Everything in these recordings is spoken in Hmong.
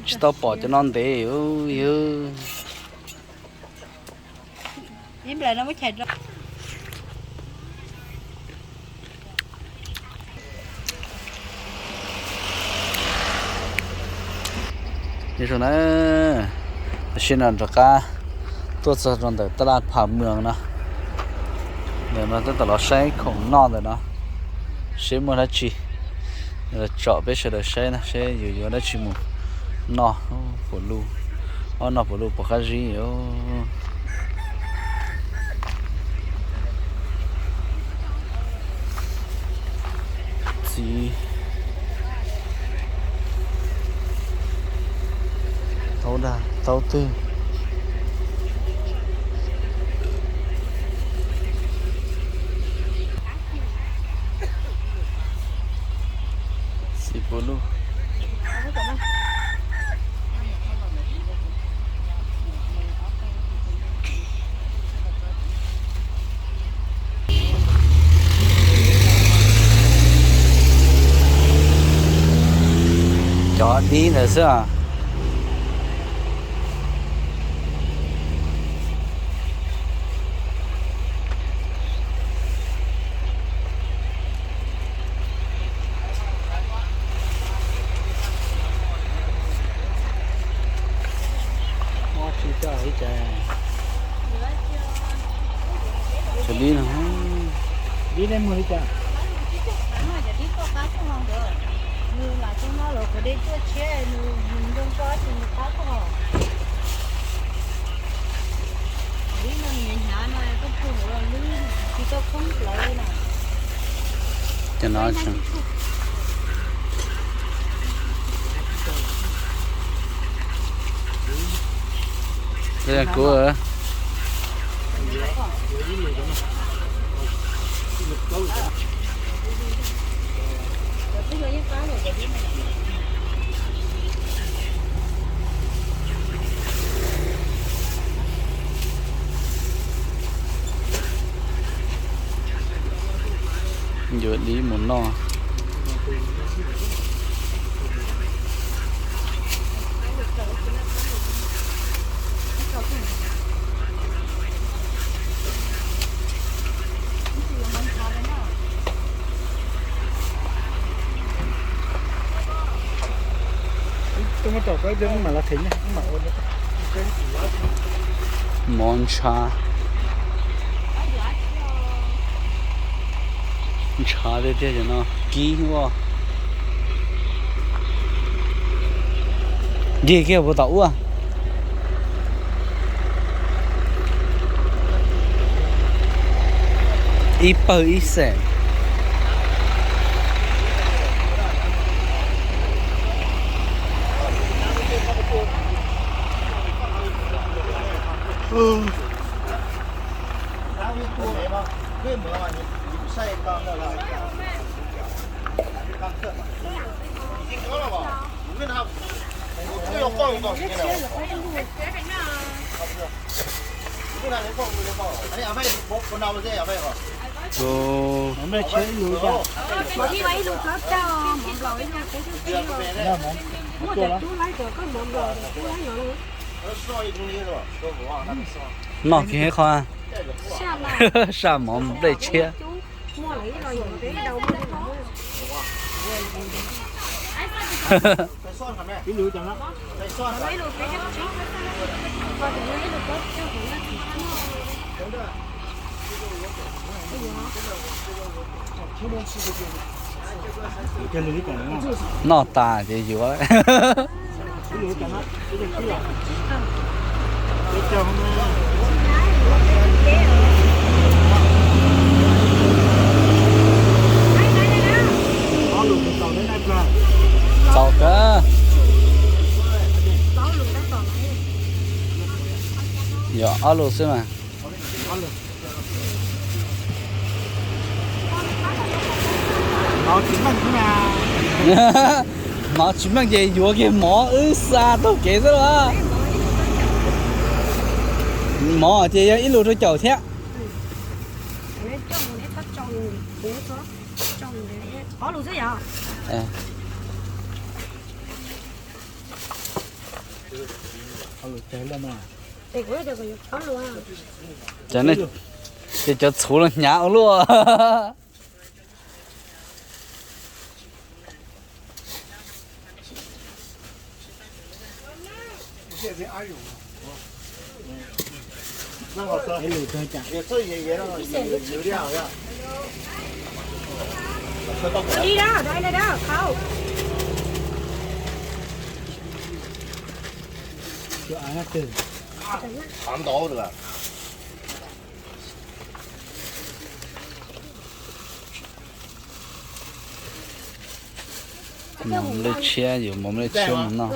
Tsis tau pom cov no ntev yog. Tam sim no rov qab tuaj txog rau ntawm taj laj Pham Mws no. Ntawm no tab tom los saib khoom noj ntawm no, seb muaj dab tsi. Tsom peb sawv daws saib na, seb yus yuav dab tsi mus noj puas luj, ob noj puas luj puas qab zib. Txiv taub dag taub twg. Txiv puas luj. Cov dib ntawd xwb. Cov dib no. Cov no kuv Yuav dib mus noj. Mov ntshav, ntshav tiag tiag cov no kib ua. Dig kiag puas tom ua. Ib pawg ib xees. Noj kiag ib qho, saj mov nplej tshiab. Noj tas ces yuav. Txaus kawg. Yog ob lus xwb mas. Mov tsis meej ces yuav kiag mov wb xa taug kev xwb los. Mov ces yog ib lus rau caum thiab. Ces cov txhuv los hnyav ua luaj. Mov nplej tshiab, yuav mov nplej tshiab mus noj.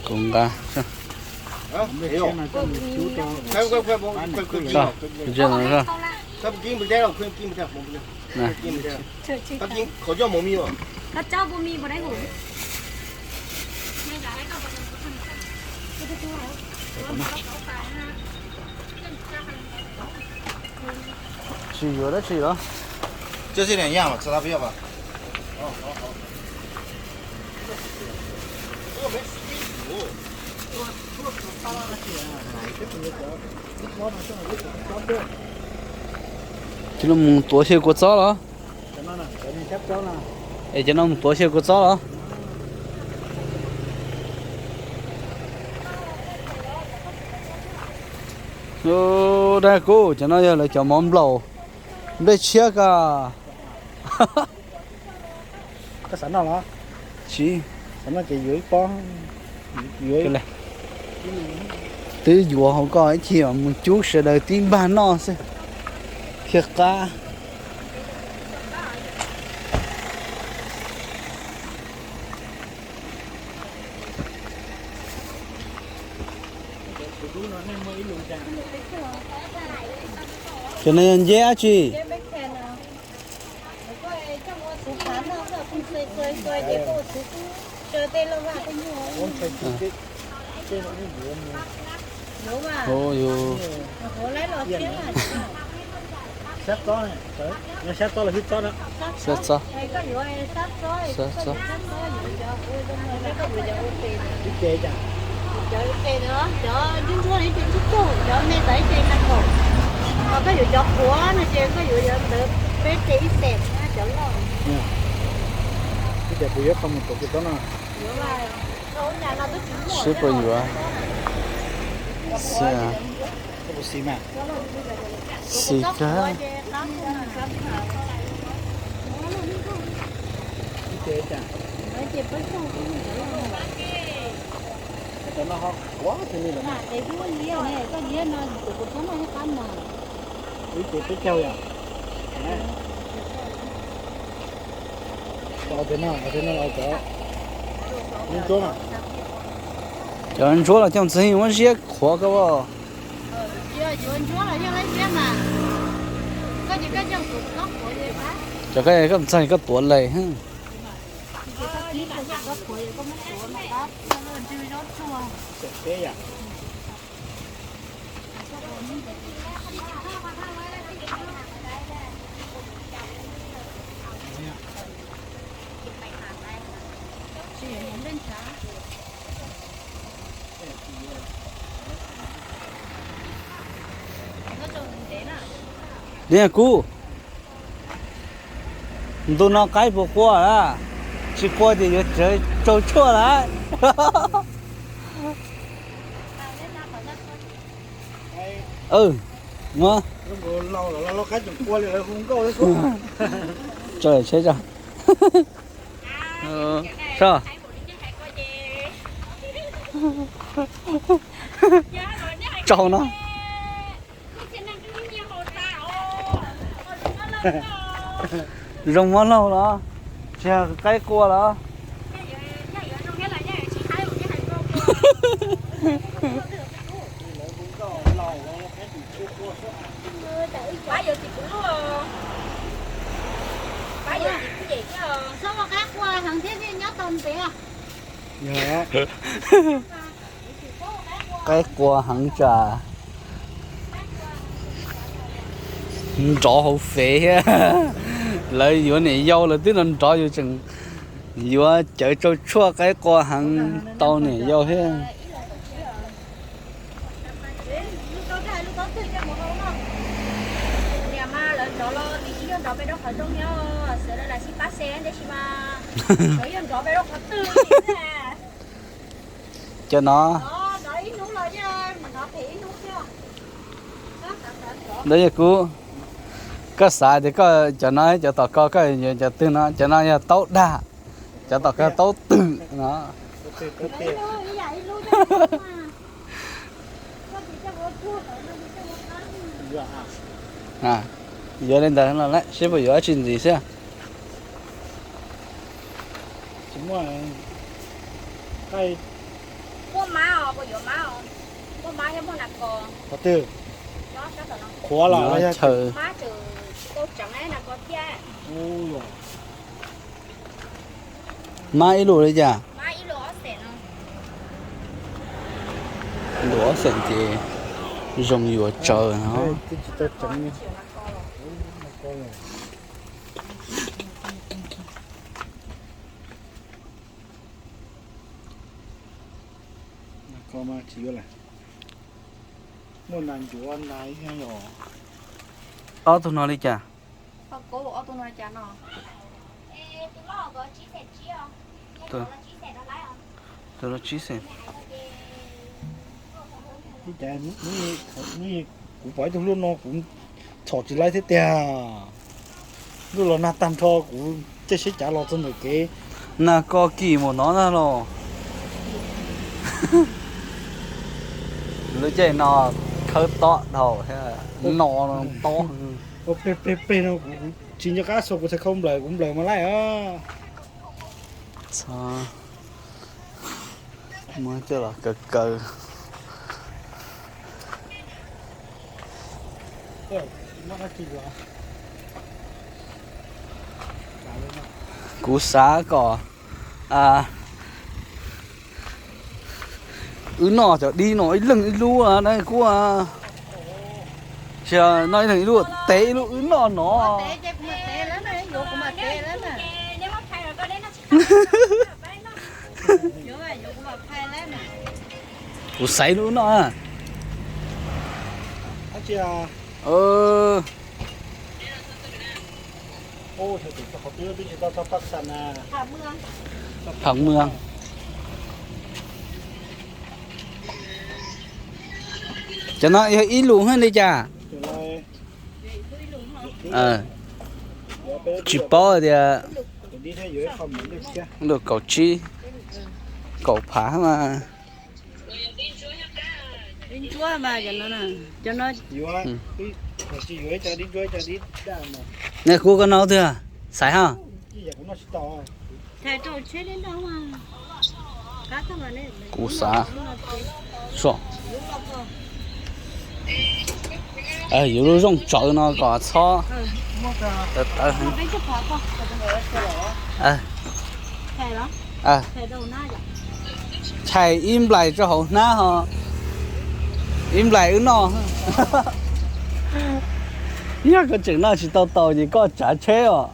Kuv nqa. Tsis yuav dab tsi los? Cov no mus tuav xyaw kua txob los? Es cov no mus tuav xyaw kua txob los? Dab kuj cov no yog lawv cov mov nplaum nplej tshiab ka. Tsis, twb yuav hauv ko ib chim mus cub sawv daws tib npag noj xwb thiaj qab. Cov no yog nceb dab tsi? Sab txob. Sab txob. Sib puas yuav? Xis kawg. Cov ntsuab los coj ntxeeg muab ziab qhuav koj. Cov koj ntxeeg koj tuav lais. Niag kub, ntu no qaib puas qua lawm? Tsis qua ces yuav tsaug tshuaj lawm. Muab tso tsheb tso. Tsaug no. Zoo mob laug los? Tsis yog qaib qua los? Yog, qaib qua heev tsam nrov hauv fev thiab. Lawv yuav niam yau lawv twb nrov nrov yus tseem yuav cawv tsau tshuaj qaib qua heev tau niam yau thiab. Cov no, ntawd yog kuv, koj xav tias koj cov no cov tom ko koj yuav cov twg no, cov no yog taub dag, cov tom ko taub twg no. Yuav li ntawd los lawm seb puas yuav dab tsi ntxiv xwb. Qhov twg? Qhuav los los yog chaw. Mab ib lus li cas? Lus ob xeem ces zoo yuav tsawv no. Twb tsis tau tseev. Ko mas tsis yuav lawm. Muaj nas ncuav nas ib yam. Ob tug no li cas? Tus, tus los tsib xeem. Kuv pom ib tug hlub no kuv txhom tsis laib thiab tiag. Ntuj los nag tag nrho kuv caij seb cav los txog ntawm kev. Nag ko kim mus no ntag los. Lub caij no khawb tob dhau, no tob. Peg peg peg no kuv tsis nco qab xyov kuv txhais khau nplawm kuv nplawm mas laij. Muab coj los kaw kaw. Kuv xav kom wb noj cov dib no ib leeg ib lub na kuv. Tsis noj ib leeg ib lub, tev ib lub wb noj no. Kuv xaiv lub noj. Pham Mws. Cov no yog ib lus hab li cas? Tsis paub tias lus kaum tsib, kaum phav mas. Ne kuv ko no twg xaiv ha. Kuv xav. Yuav lub zooj tsawv no kom txhob tawv. Chais ib nplais rau hauv hnab ho, ib nplais wb noj. Yog koj tseem noj tsis tau taus ces koj tsav tsheb os.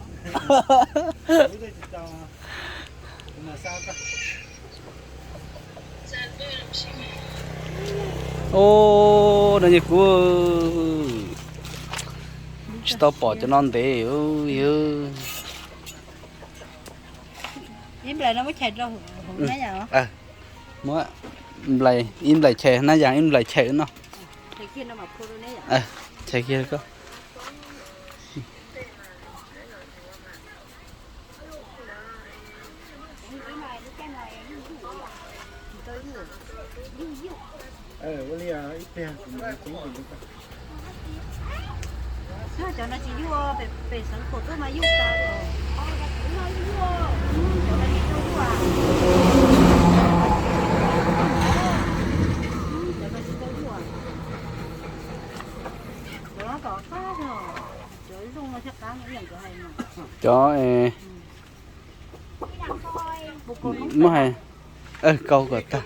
Ub, no yog kuv tsis tau pom cov no ntev. Muab ib nplais chais hnab yas, ib nplais chais no. Chais kiag koj. Cov no tsis yuj, pem xeev khuam tuaj mas yuj tas li. Cov muab hais, kau kom tag.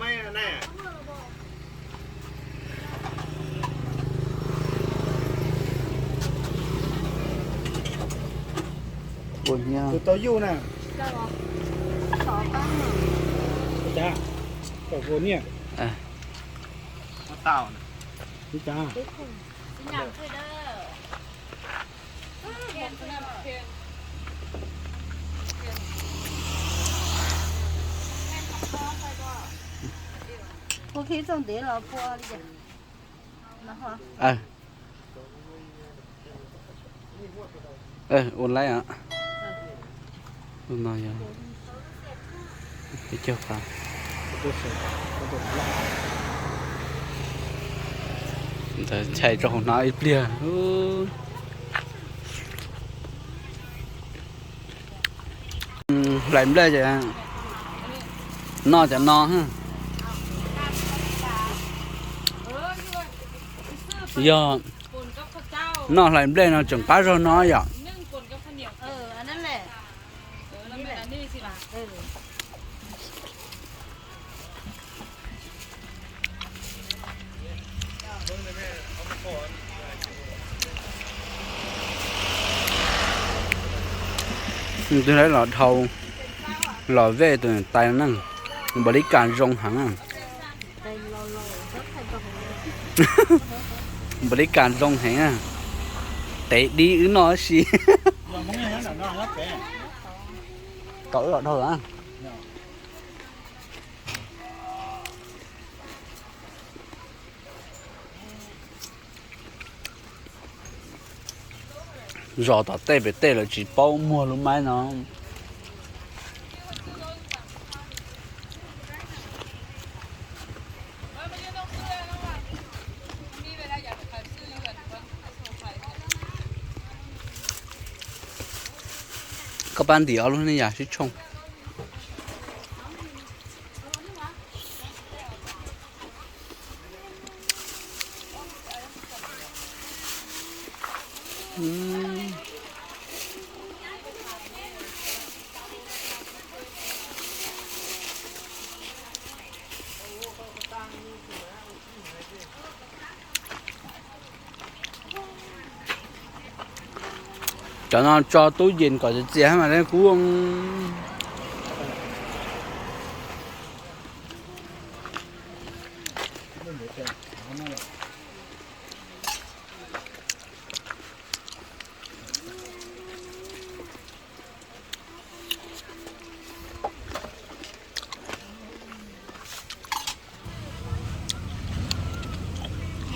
Ua nyiaj. Ua khi txog ntev los pua li cas? Ua laib no yog peb caug phav. Ntawd chais rau hauv hnab ib pliag. Hlais nplej ces noj cov no. Yog noj hlais nplej no tseem qab zog no yom. Twb los dhau los vej tus niam tais na, npaum li cas zoo heev. Npaum li cas zoo heev, tev dib wb noj si. Tau wb los dhau. Zos tom tej pem tej lawv tsis paub muag lub maib no. Koj pab ntim ob lub ne yam sib tshooj. Cov no tso tub yees kom txias mas kub.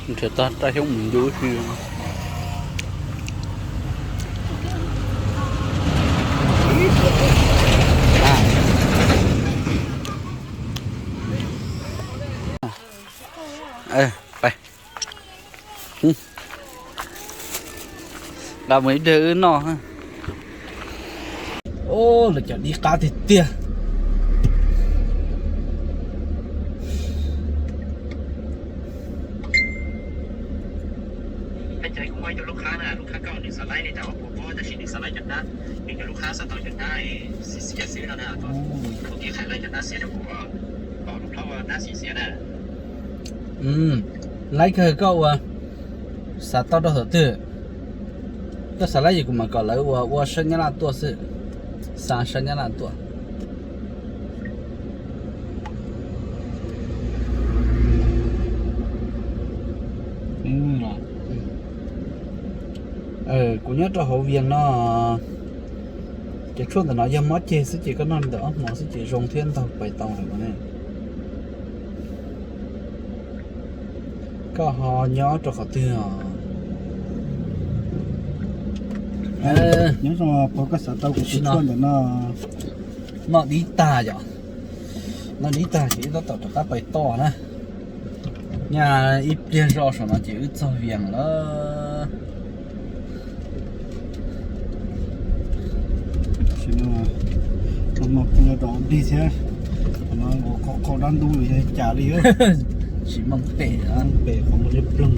Nrhiav tau raj xyoob mus ncu si. Nqa mus ib pliag wb noj. Lawv cov dib qab tiag tiag. Laib kawg koj ua, xav tau rau thaum twg? Koj xav laib ces kuv mam kom lawv ua ua sab Nyab Laj tuaj xwb. Xa sab Nyab Laj tuaj. Kuv nyob rau hauv Vias no, ces tshuaj ntawm no yog mob ceg xwb ces koj noj li ntawm ob hmo xwb ces zoo thiab ntaug pais tau lawm ne. Koj ho nyob rau qhov twg os? Nyob zoo, puas koj xav tau kuv tus tshuaj ntawm no? Noj dib tag yom. Noj dib tag ces wb tab tom rov qab pais toj na. Nyaj ib pliag zoj saum no ces wb txog Vias lawm. Tam sim no kuv rov dig thiab, qhov no ua qhov qhov dab ntub los yog cas li. Tsis meej pem, pem qhov muag liab ploog.